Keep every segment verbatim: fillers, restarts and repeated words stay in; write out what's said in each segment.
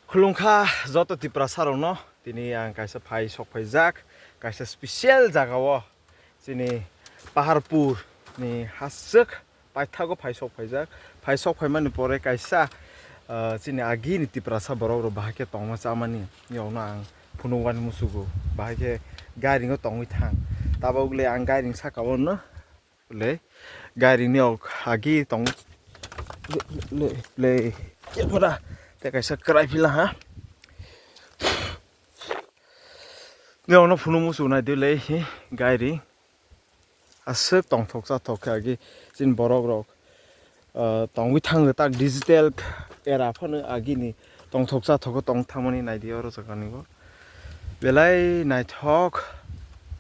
Khulumkha joto Tiprasa rokno, tini ang kaisa phai sok phaijak, kaisa special jaga o, chini Paharpur ni haswk paithago phai sok phaijak, phai sok phaimani pore kaisa, ah, chini agini Tiprasa borok rok bahai khe tongma chamani yokno ang phunuk wani musugo, bahai khe gairing o tongwi thang, tabok le ang gairing saka o no. Le, gairing ni ok agi tong. Le, le, le. Kepara. Te kaisa kwrai phila ha. Ni ono phunu musu nai de le hi gairing. Aswk tongthok chathok khe agi chini borok rok, ah, tongwi thango tak digital era phano agini tongthok chathok tong thangmani naidi oro jaga ni bo. Belai naithok,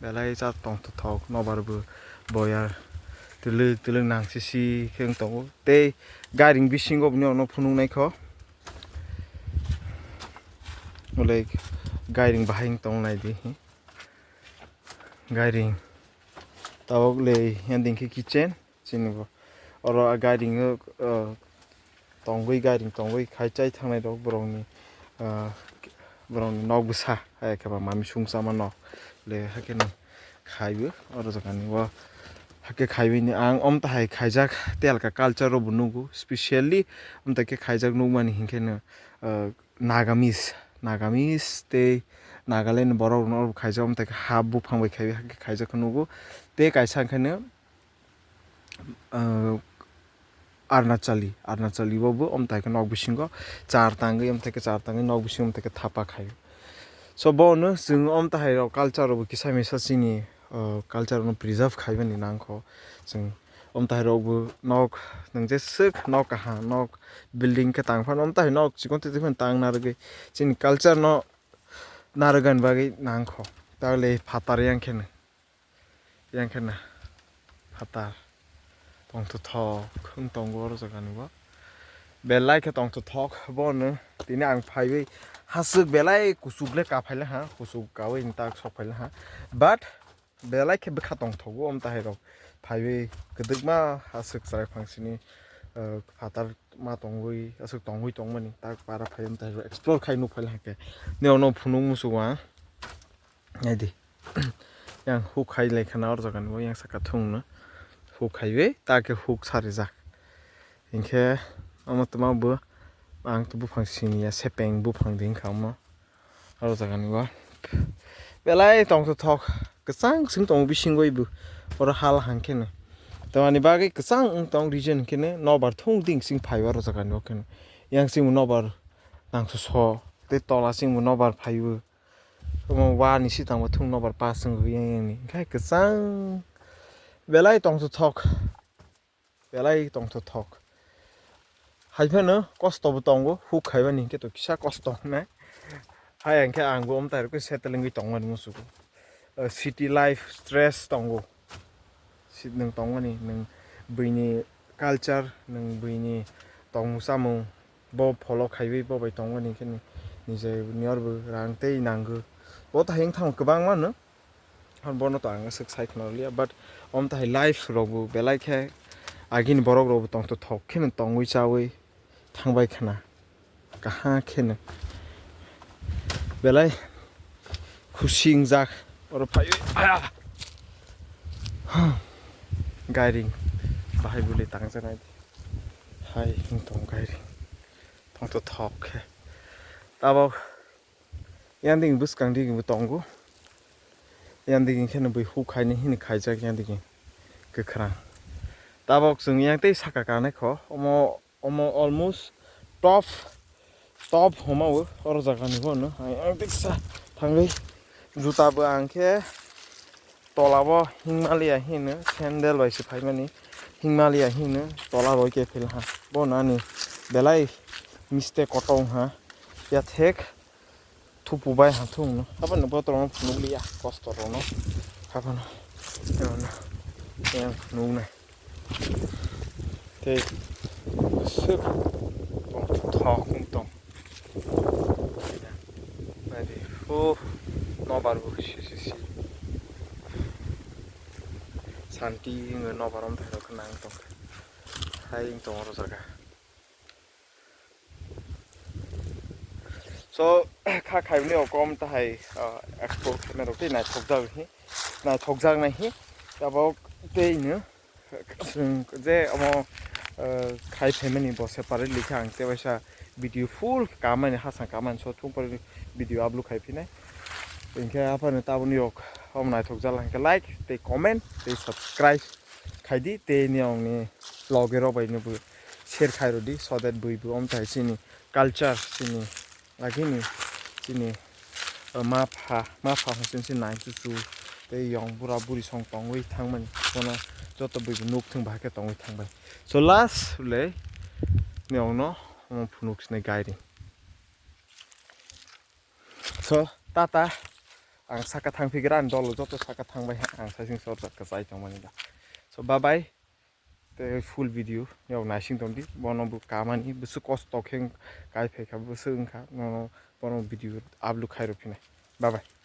belai cha tongthok, nobar bo boyar twlwk twlwk nang sisi khe wng tongo. Tei gairing bisingo bini ono phunuk naikho. Belai gairing bahai wng tong naidi. Gairing. Tabok le yang dingkhe kitchen. Chini bo. Oro a gairing o, o, tongwi gairing tongwi khai chai thangnai rok borokni, o, borokni nok bwsa hai khe ba mami sung chama nok le hakhe no khaiwi oro jaga ni o hakhe khaiwi ni ang omtahai khaijak telka culture rok bo nugo specially omtahai khe khaijak nukmani hinkhe no, o, Nagamese, Nagamese tei Nagaland borok rokno oro bo khaijak omtahai khe ha buphang bai khaiwi hakhe khaijak khe nugo tei kaisa hinkhe no. Ah, Arnachali, Arnachali bo bo omtai khe nok bisingo char tangwi, omtai khe char tangwi nok bisingo omtai khe thapa khai. So bo no chwng omtai hai rok culture rok bo kisa misa chini, ah, culture no preserve khai bani nangkho. Chwng omtai hai rok bo nok nwng jeswk nok kaham nok building khe tang phano omtai hai nok chikon twi twi phano tang narwgwi chini culture no narwgani bagwi nangkho. Tale phatar yang khe no. Yang khe na phatar tongthothok wng tongo oro jaga ni bo. Belai khe tongthothok bo no tini ang phaiwi haswk belai kuchuk le ka phai le ha, kuchuk kawi ni tak sok phai le ha. But belai khe bwkha tongthogo omtahai rok phaiwi kwdwkma haswk chwrai phang sini, eh, phatar ma tongwi aswk tongwi tongmani tak para phai omtahai rok explore khai nuk phai le ha khe. Nini ono phunuk muchung ang. Naidi. Yang huk khai lai khana oro jaga ni bo yang saka thung no. Huk khaiwi ta khe huk sarijak. Hinkhe omo twma bo ang to buphang siniya sepeng buphang di hinkha omo. Oro jaga ni bo. Belai tongthothok kwchang sing tongo bisingoi bo. Oro hal hang khe no. Tamani bagwi kwchang wng tong region hinkhe no nobar thung ding sing phai oro jaga ni bo khe no. Yang sing nobar nangso so tei tola sing bo nobar phai bo. Omo wa ni sitang bo thung nobar pass wngwi yang yang ni. Hinkhe kwchang belai tongthothok. Belai tongthothok. Hai phano kosto bo tongo, huk khai bani hinkhe to kisa kosto wngnai. Hai hinkhe ang bo omtai rokhe settling wngwi tongmani musugo. O city life stress tongo. Si-, nwng tongmani, nwng buini culture, nwng buini tongmung chamung, bo follow khaiwi bo bai tongmani khe ni, nije nior bo rang tei nango. Bo ta hayung thang kwbangma no, bono to ang swk sai khna liya, but om ta hai life rok bo belai khe agini borok rok bo tongthothok khe no tongwi chawi thangbai khna. Kaha kheno belai khusi wngjak oro phaiwi aya. Gairing bahai bwlwi tangjaknai hai wng tong gairing tongthothok khe tabok yang digi bwskang digi bo tongo yang digi kheno bui huk khaini hini khaijak yang digi kwkhwrang tabok chwng yang tei saka kanai kho omo. Omo almost top, top homa o, oro jaga ni bo no. Ang, ang teksa thangwi juta bo ang khe tola bo Himalaya hino, sandal bai se phaimani Himalaya hino, tola bo khe phil ha. Bo nani belai mistake koto wng ha. Ya thek. Thupu bai ha thung no. Haphano bottle no phunuk liya, kosto rok no. Haphano. Yang no. Yang phunuk nai. Tei. Sik. Tong thok wng tong. Nadi. Oh. Nobar bo si si si. Santi wng nobar om thai rok nang tong. Hai wng tong oro jaga. To kha khaimani o kom tahai, ah, explore khaimani rok tei naithokjak hi, naithokjaknai hi. Tabok tei no chwng je omo, ah, khai phaimani bo separate likha ang tei waisa video full kamani hasang kamani so thung pore video upload khai phinai. Hinkhe aphano taboni rok omo naithokjak hinkhe like tei comment tei subscribe khaidi tei ni ongni loge rok bai no bo share khairodi so that bui bo omo tai chini culture chini Agini chini, uh, ma pha, ma pha hwnwi chini nai chuchu tei yong bura buri song tongwi thangmani. Bono joto bui nuk thung bahai khe tongwi thangbai. So last le ni ongno omo phunuk sinai gairing. So tata ang saka thang phigra ang dolo joto saka thangbai ang sasing sor kachai tongmani da. So bye bye. Tei full video ni rok naising tongdi, bono bo kamani bwswk kosto khe kai phaikha bwswk wngkha, nono bono video upload khairok phinai. Bye bye.